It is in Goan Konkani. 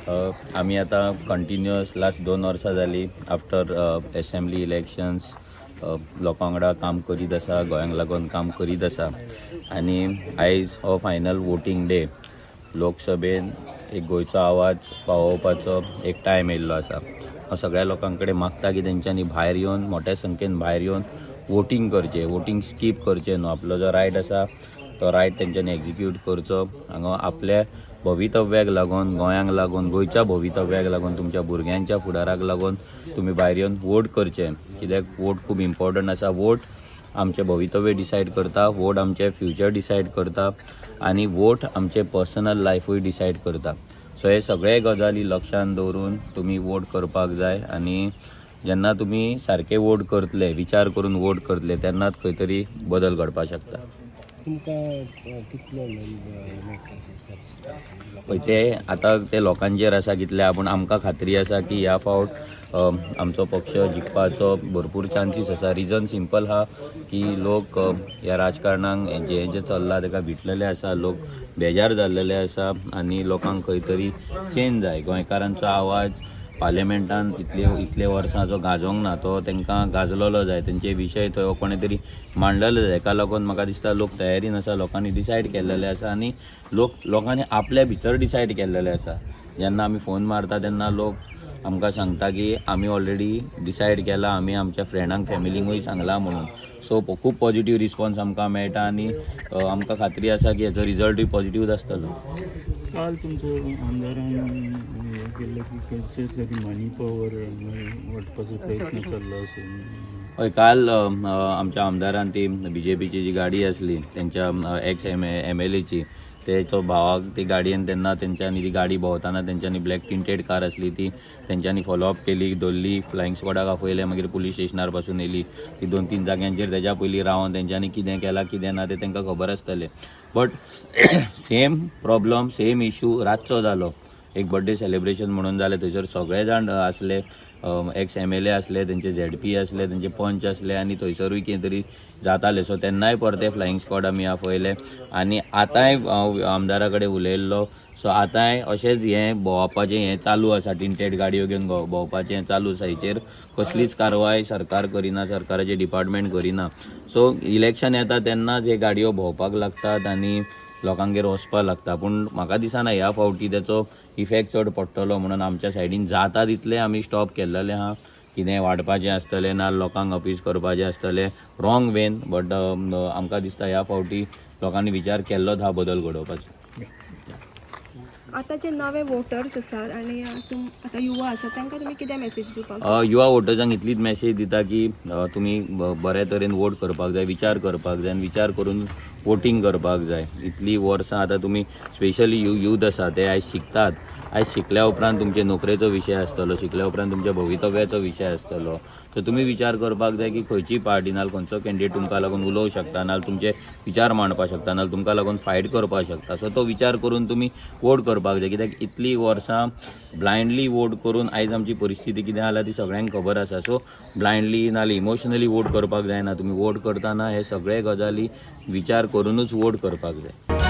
आमी आतां कंटिन्युअस लास्ट 2 वर्सां जालीं आफ्टर एसेंब्ली इलेक्शन्स लोकां वांगडा काम करीत आसा, गोंयांक लागून काम करीत आसा आनी आयज हो फायनल वोटींग डे. लोकसभेन एक गोंयचो आवाज पावोवपाचो एक टायम येयल्लो आसा. हांव सगळ्या लोकां कडेन मागता की तेंच्यांनी भायर येवन, मोठ्या संख्येन भायर येवन वोटींग करचें, वोटींग स्कीप करचें न्हू. आपलो जो रायट आसा तो रायट तेंच्यांनी एक्जिक्यूट करचो. हांगा आपल्या भवितव्याक लागून, गोंयांक लागून, गोंयच्या भवितव्याक लागून, तुमच्या भुरग्यांच्या फुडाराक लागून तुमी भायर येवन वोट करचें, कित्याक वोट खूब इम्पॉर्टंट आसा. वोट आमचें भवितव्य डिसायड करता, वोट आमचें फ्युचर डिसायड करता आनी वोट आमचें पर्सनल लायफूय डिसायड करता. सो हे सगळे गजाली लक्षांत दवरून तुमी वोट करपाक जाय आनी जेन्ना तुमी सारके वोट करतले, विचार करून वोट करतले, तेन्नाच खंय तरी बदल घडपाक शकता. तुमकां कितलो मेळटा? पळय, ते आतां ते लोकांचेर आसा कितले, पूण आमकां खात्री आसा की ह्या फावट आमचो पक्ष जिखपाचो भरपूर चान्सीस आसा. रिजन सिंपल आहा की लोक ह्या राजकारणाक जें जें चल्लां ताका विटलेले आसा, लोक बेजार जाल्लेले आसा आनी लोकांक खंय तरी चेंज जाय. गोंयकारांचो आवाज पार्लिमेंटान इतले इतले वर्सां जो गाजोंक ना तो तांकां गाजलेलो जाय. तेंचे विशय थंय कोणें तरी मांडलेले जाय. हेका लागून म्हाका दिसता लोक तयारीन आसा, लोकांनी डिसायड केल्लेले आसा आनी लोकांनी आपल्या भितर डिसायड केल्लेले आसा. जेन्ना आमी फोन मारता तेन्ना लोक आमकां सांगता की आमी ऑलरेडी डिसायड केला, आमी आमच्या फ्रेंडांक, फॅमिलींकूय सांगलां म्हणून. सो खूब पॉझिटीव रिस्पॉन्स आमकां मेळटा आनी आमकां खात्री आसा की हेचो रिजल्टूय पॉझिटीवच आसतलो. काल तुमचो आमदारान हें केल्लें की खंयचे तरी मनी पॉवर वाटपाचो प्रयत्न चल्लो असो. हय, काल आमच्या आमदारान ती बीजेपीची जी गाडी आसली तेंच्या एक्स एमएलएची, तेचो भावाक ती गाडयेन तेन्ना तेंच्यांनी ती गाडी भोंवताना तेंच्यांनी, ब्लॅक टिंटेड कार आसली ती, तेंच्यांनी फॉलोअप केली, धरली, फ्लायिंग स्क्वॉडाक आपयलें, मागीर पुलीस स्टेशनार पासून येयली ती. दोन तीन जाग्यांचेर तेज्या पयलीं रावन तेंच्यांनी कितें केलां कितें ना तें तांकां खबर आसतलें. But same problem, same issue रातचो जालो. एक बड्डे सेलिब्रेशन म्हणून जालें. थंयसर सगळे जाण आसले, एक्स एमएलए आसले, तेंचे झेडपी आसले, तेंचे पंच आसले आनी थंयसरूय कितें तरी जातालें. सो तेन्नाय परते फ्लायिंग स्क्वॉड आमी आपयले आनी आतांय हांव आमदारा कडेन उलयल्लो. सो आतांय अशेंच हें भोंवपाचें हें चालू आसा, टिंटेड गाडयो घेवन भोंवपाचें हें चालू आसा. हेचेर कसलीच कारवाय सरकार करिना, सरकाराचें डिपार्टमेंट करिना. सो इलेक्शन येता तेन्नाच हे गाडयो भोंवपाक लागतात आनी लोकांगेर वचपाक लागता. पूण म्हाका दिसना ह्या फावटी तेचो इफेक्ट चड पडटलो म्हणून. आमच्या सायडीन जाता तितलें आमी स्टॉप केल्लेलें आहा. कितें वाडपाचें आसतलें ना लोकांक अपीज करपाचें आसतलें wrong when, but आमकां दिसता ह्या फावटी लोकांनी विचार केल्लोच हा बदल घडोवपाचो. आतां जे नवे वोटर्स आसात आनी आतां युवा आसात, तांकां तुमी कितें मेसेज दिवपाक? युवा वोटर्सांक इतलीच मॅसेज दिता की तुमी बरे तरेन वोट करपाक जाय, विचार करपाक जाय आनी विचार करून वोटींग करपाक जाय. इतलीं वर्सां आतां तुमी, स्पेशली यूथ आसा ते आयज शिकतात. आयज शिकल्या उपरांत तुमचे नोकरेचो विशय आसतलो, शिकल्या उपरांत तुमच्या भवितव्याचो विशय आसतलो. सो तुमी विचार करपाक जाय की खंयची पार्टी नाल्यार खंयचो कॅन्डिडेट तुमकां लागून उलोवंक शकता, नाल्यार तुमचे विचार मांडपाक शकता, नाल्यार तुमकां लागून फायट करपाक शकता. सो तो विचार करून तुमी वोट करपाक जाय, कित्याक इतलीं वर्सां ब्लायंडली वोट करून आयज आमची परिस्थिती कितें जाला ती सगळ्यांक खबर आसा. सो ब्लायंडली नाल्यार इमोशनली वोट करपाक जायना. तुमी वोट करतना हे सगळे गजाली विचार करुनूच वोट करपाक जाय.